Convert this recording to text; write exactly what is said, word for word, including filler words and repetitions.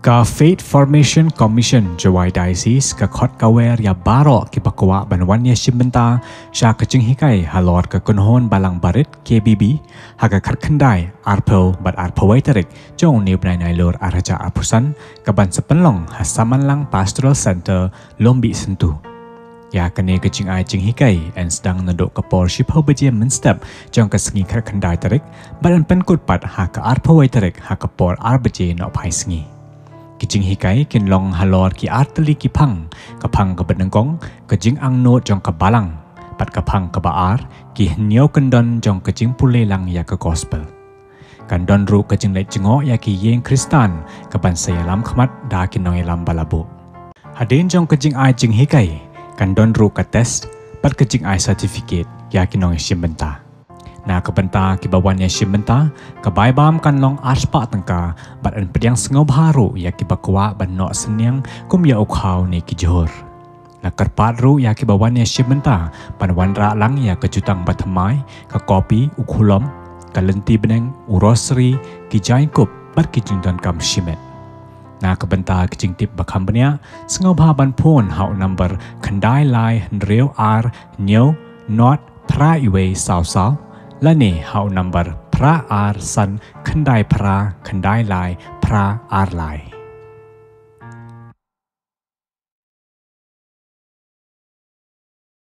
Ka Faith Formation Commission jong ka Diocese ka khot ka wer ïa baroh kiba kwah ban wan ïashim bynta sha ka jinghikai halor ka kynhun balang barit K B B ha ka khatkhyndai, arphew bad arphew wei tarik jong une u bnai Nailur arhajar arphew san, kaban sa pynlong ha Samanlang Pastoral Centre, Lumbih Syntu. Ïa kane ka jingai jinghikai yn sdang naduh ka por shiphew baje mynstep jong ka sngi khatkhyndai tarik bad yn pynkut pat ha ka arphew wei tarik ha ka por ar baje nohphai sngi. Ki jinghikai kin long halor ki artylli ki phang, ka phang kaba nyngkong, ka jingangnud jong ka balang, bad ka phang kaba ar, ki hynñiew kyndon jong ka jingpule lang ïa ka Gospel. Kan don ruh ka jingleit jngoh ïa ki ïing Khristan kaban sa ïalam khmat da ki nongïalam balabuh. Hadien jong ka jingai jinghikai, kan don ruh ka test bad ka jingai certificate ïa ki nongïashim bynta. Na ka bynta kiba wan ïashim bynta, ka bai bam kan long arspah tyngka bad yn pdiang sngewbha ruh ïa kiba kwah ban noh synñiang kum ïa u khaw ne ki jhur. La kyrpad ruh ïa kiba wan ïashim bynta ban wanrah lang ïa ka jutang bathymmai, ka kopi, u khulom, ka lynti bneng, u rosary, ki jaiñkup bad ki jingdonkam shimet. Na ka bynta ki jingtip ba kham bniah, sngewbha ban phone ha u number khyndai lai hynriew ar hynñiew nod phra wei saw saw, lane ha u number phra ar san khyndai phra khyndai lai phra ar lai.